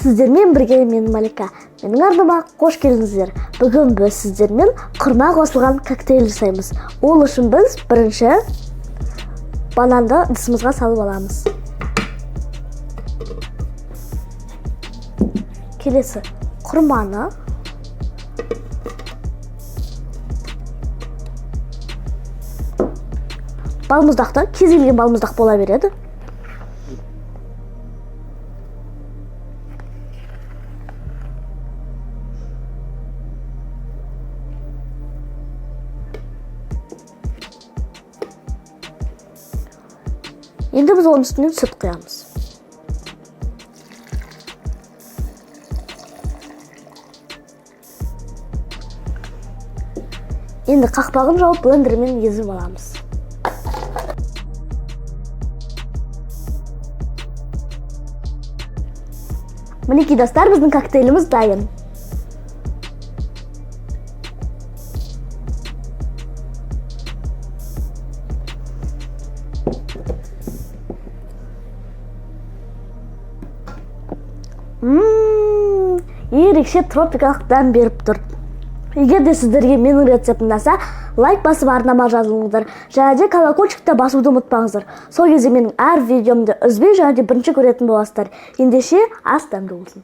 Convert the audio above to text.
Сіздермен бірге мен, Малика. Менің арнама қош келдіңіздер. Бүгін біз сіздермен құрма қосылған коктейль жасаймыз. Ол үшін біз бірінші бананды ыдысымызға салып аламыз. Келесі құрманы, балмұздақты, кез келген балмұздақ бола береді. Енді біз оның үстінен сүт құямыз. Енді қақпағын жауып, блендермен езіп аламыз. Мінекей, достар, біздің коктейліміз дайын. Ерекше тропикалық дәм беріп тұр. Егер де сіздерге менің рецептім ұнаса, лайк басып, арнама жазылыңыздар және де колокольчикті басуды ұмытпаңыздар. Сол кезде менің әр видеомды үзбей және де бірінші көретін боласыздар. Ендеше, ас дәмді болсын!